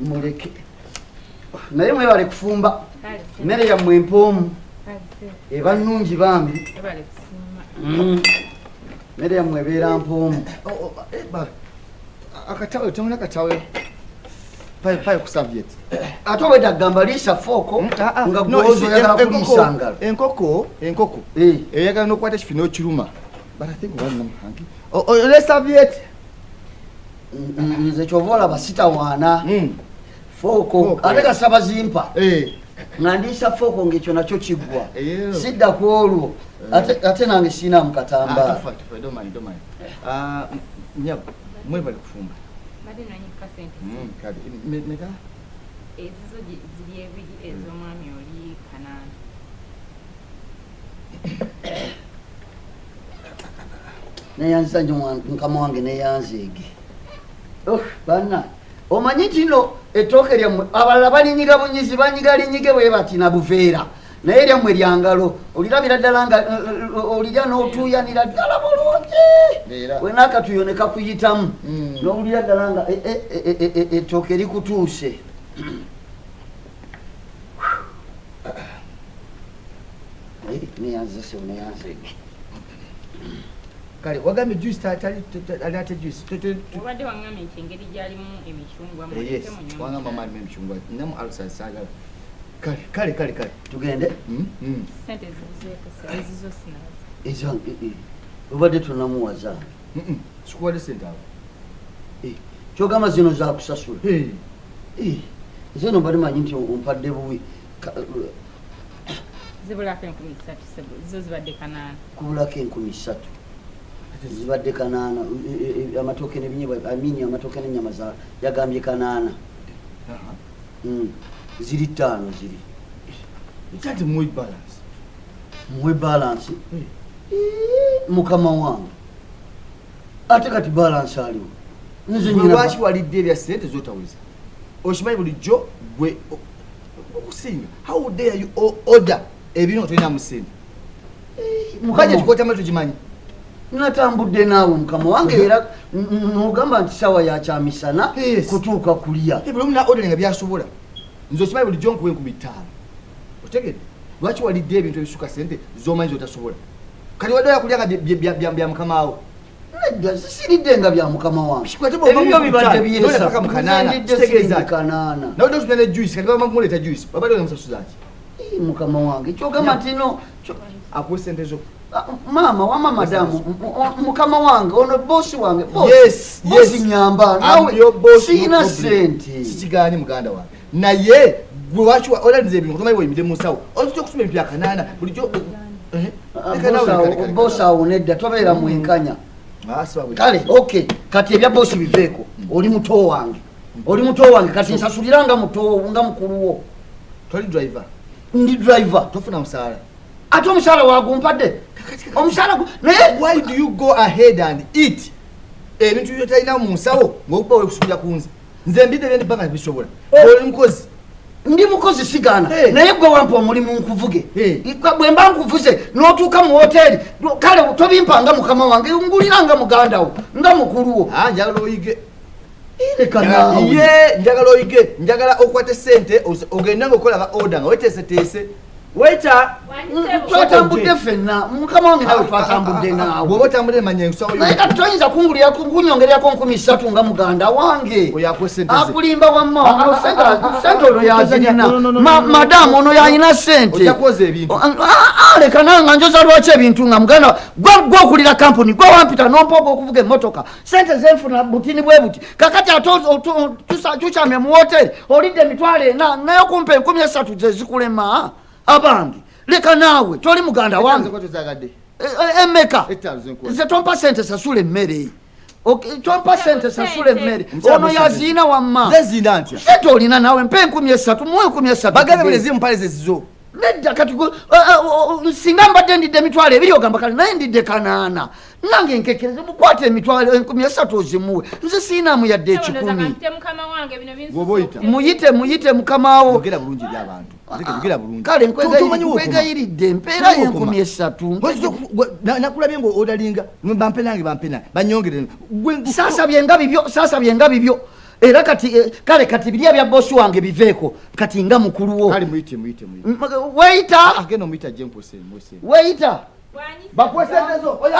Muleke naye mwebale kufumba, mmere yammwe empoomu, eba nnungi bambi. Mmere yammwe ebeera mpoomu. Oh, oh, eh, akatawe temuna katawe paye ku serviette. Ate obwedda gamba liisa fork Ah, ah, nga no, gwoza oyagala kuliisa ngalo. Enkoko Eh. eyagala nokukwata ekifi n'okiruma, but I think one namuhangi. Oh, oh, ne serviette. Nze kyova olaba sitawaana fork. Fork, ate eh. kasaba zimpa nga ndiisa fork ng'ekyo nakyo kiggwa. Sidda ku olwo ate nange siina mu Ah, katambaala. tufa, tufa, don't mind, don't mind. Ah, nyabo, mwebale kufumba. Mbadde nanyika sente. Kale meka? Ezizo ziri ebiri, ez'omwami oli 800. Neyanziza nnyo mukama wange, neyanzeege. Oh, banna, omanyi nti nno ettooke lyammwe abalala balinyiga bunyizi, banyiga linyige bwe bati na buveera, naye lyammwe lyangalo, olirabira ddala nga olirya n'otuuyanira ddala bulungi. Era. Wena akatuuyo ne kakuyitamu n'owulira ddala nga ettooke likutuuse. Neyanziza sebo, neyanzeege. Kale wagambye juice tali ali ate juice Obadde waŋŋambye nti engeri gyalimu emicungwa Eh, yes. muleke munywe. Wangamba mwalimu emicungwa, namu ulcers saagala. Kale, kale, kale, kale. Tugende. Sente zibuzeeko, ezizo sinazi. Ezange obadde tonamuwa zange. Sikuwadde sente awo. Kyogamba zino zakusasula? Hey. Nze no mbadde manyi nti ompadde buwi. Zibulako 3000 sebo, zo zibadde 800. Kubulako 3000, zibadde 800. Amatooke n'ebinyeebwa, amini, amatooke n'ennyama za yagambye 800. Aha. Ziri ttaano ziri. Kati muwe balance. Muwe balance? Eh. Mukama wange, ate kati balance aliwo nze Gwe nyina. Lwaki walidde ebya sente zotaweza? Okimanyi bulijjo gwe okusinga. How dare you order ebintu nga tolinamu sente? Mukama. Budget kwotama tugimanyi. Natambudde naawe mukama wange, era nogamba nti sawa yakyamisana kutuuka kulya. Eh, buli omu na order nga byasobola. Nze okimanyi bulijjo nkuwa 5000. Otegedde? Lwaki walidde ebintu ebisuka sente z'omanyi zotasobola? Kati wadde oyakulya nga bya mukamaawo. Nedda, siridde nga bya mukama wange. Kikwate bw'ova Ebibyo mu bibadde 50, byesa. noleka paka mu 800, Nze ndidde kitegeeza siringi ki? 800. Nawe totumya ne juice, kati baba muleeta juice. Babadde bamusasuza ki? Mukama wange, kyogamba nti no Akuwe sente zo. Ah, maama wama madamu, mukama wange ono bosi wange, bosi. Yes, Bosi, yes. nyamba I'm nawe your boss, no siina problem. sente. Sikigaanye muganda wange. Naye gwe lwaki olandiza ebintu tomanyi bw'oyimidde mu nsawo? Oyinza okusoma ebintu bya 800 bulijjo. Ah, Leka nawe, bosi awo- leka, leka, leka. Bosi awo nedda, tobeera mwenkanya. Ah, si wabwe. Kale okay, kati ebya bosi biveeko. Oli muto wange, oli muto wange, kati nsasulira nga muto, nga mukulu wo. Toli driver. Ndi driver. Tofuna musaala. Ate omusaala wagumpadde, omusaala naye Why do you go ahead and eat ebintu byotalina mu nsawo ng'okuba wekusubira ku nze? Nze mbidde byendi banga bisobola. Oh. Oli mukozi. Ndi mukozi, sigaana. Hey. Naye gwe wampa omulimu nkuvuge. Hey. Bwe mba nkuvuze n'otuuka mu woteeri, kale tobimpa nga mukama wange, ngulira nga muganda wo, nga mukulu wo. Ah, njagala oyige. Leka naawe. Ye, njagala oyige, njagala okwate sente ogende ng'okola ba order nga weteeseteese. Waiter. Twatambudde ffenna mukama wange, nawe twatambudde naawe. Bw'oba otambudde manya ensawo yo. Naye kati toyinza kunyongererako 3000 nga muganda wange. Oyo akuwe sente ze. Akulimba wamma ono, sente ono yazirina. No, no, no, no, no, no. Madamu ono yalina sente. Ojja kwoza ebintu. Leka nange nga njoza lwaki ebintu nga muganda gwe okulira kampuni, gwe wampita nompa ogwo okuvuga emmotoka, sente zenfuna butini bwe buti. Kakati ate tukyamye mu woteri, olidde 40,000, naye okumpa 3000 ze zikulema. Abange, leka naawe, toli muganda wange. Etaano zokka tozagadde. Emeka? Etaano zenkuwa. Nze tompa sente, sasula emmere. Ok, tompa sente, sasula emmere. Omukyala Ono muwe yaziina wamma. Nze ziina ntya? Sente olina naawe, mpa 3000, muwe 3000. Bagambe buli zimu mpale ze zizo. Nedda, kati singa mbadde ndidde 20,000 ogamba kale, naye ndidde 800, nange nkekereze mukwata emitwalo 3000 ozimuwe. Nze siinaamu yadde 100. Mpite mukama wange, bino binsusse. Bw'oba oyita. Muyite, muyite mukamaawo. Yogera bulungi eri abantu. Nzeke, yogera bulungi. Kale Tomanyi w'okoma. nkwegayiridde, mpeera Tomanyi w'okoma. 3000. Nakulabye nga odalinga bampe nange, bampe nange, banyongere. Saasabye nga bibyo, saasabye nga bibyo. Era kati kale kati biri ebya bosi wange biveeko, kati nga mukulu wo. Kale muyite, muyite, muyite. Weyita. Agenda omuyita, jemposeni mweseni. Weyita. Bakuwe sente zo. Oya.